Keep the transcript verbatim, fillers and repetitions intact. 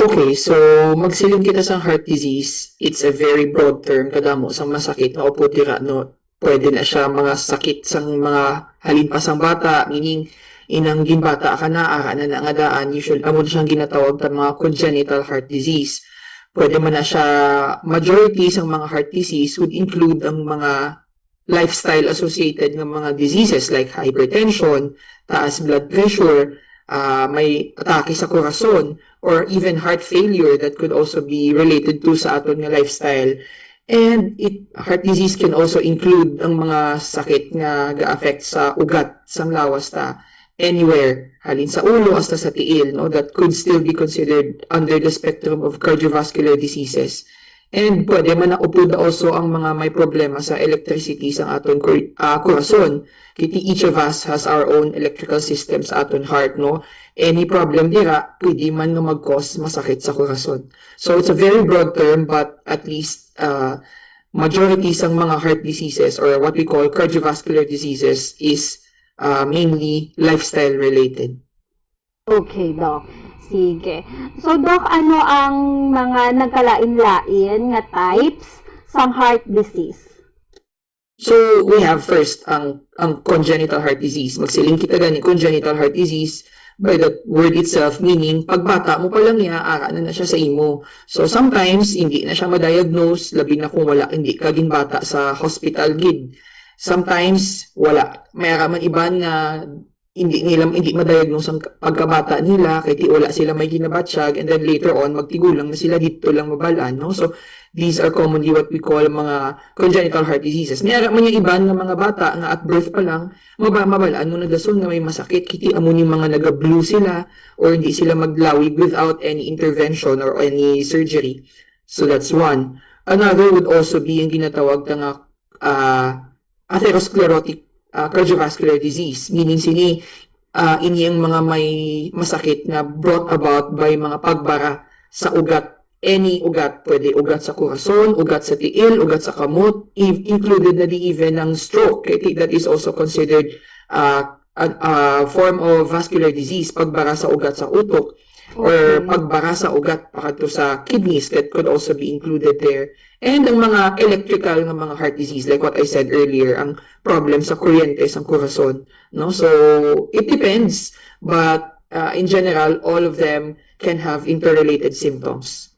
Okay, so magsiling kita sang heart disease, it's a very broad term, kadamo sang masakit nga upod dira, no? Pwede na siya mga sakit sang mga halin pa sang bata, meaning inang ginbata ka na, ara na na nga daan, usually amo na siyang ginatawag ta mga congenital heart disease. Pwede man na siya, majority sang mga heart disease would include ang mga lifestyle associated nga mga diseases like hypertension, taas blood pressure, ah, may atake sa corazon, or even heart failure that could also be related to sa aton nga lifestyle. And it, heart disease can also include ang mga sakit nga ga-affect sa ugat sang lawas ta, anywhere, halin sa ulo hasta sa tiil, no, that could still be considered under the spectrum of cardiovascular diseases. And pwede man na upod also ang mga may problema sa electricity sa aton kur- ah, corazon. Kiti each of us has our own electrical system sa aton heart, no? Any problem dira, pwede man nga mag-cause masakit sa corazon. So it's a very broad term, but at least uh, majority sang mga heart diseases or what we call cardiovascular diseases is uh, mainly lifestyle related. Okay, Doc. Sige. So, Doc, ano ang mga nagkalain-lain nga types sang heart disease? So, we have first ang ang congenital heart disease. Magsiling kita gani congenital heart disease by the word itself, meaning pagbata mo pa lang niya, ara na na siya sa imo. So, sometimes hindi na siya ma-diagnose, labi na kung wala, hindi ka ginbata sa hospital gid. Sometimes wala. May ara man iban nga hindi nila, hindi ma-diagnose ang pagkabata nila kay ti wala sila may ginabatyag, and then later on magtigulang na sila, dito lang mabal-an, no? So these are commonly what we call mga congenital heart diseases. May ara man yung iban nga mga bata nga at birth pa lang maba mabal-an mo na dason nga may masakit, kay ti amo ni mga naga-blue sila or hindi sila maglawig without any intervention or any surgery. So that's one. Another would also be yung ginatawag ta nga uh, atherosclerotic uh, cardiovascular disease, meaning sini uh, ini ang mga may masakit na brought about by mga pagbara sa ugat, any ugat, pwede ugat sa corazon, ugat sa tiil, ugat sa kamot, included na di even ang stroke. Kay that is also considered uh, a, a form of vascular disease, pagbara sa ugat sa utok or pagbara sa ugat pakadto sa kidneys, that could also be included there. And ang mga electrical nga mga heart disease, like what I said earlier, ang problem sa kuryente sa corazon, no? So it depends, but uh, in general, all of them can have interrelated symptoms.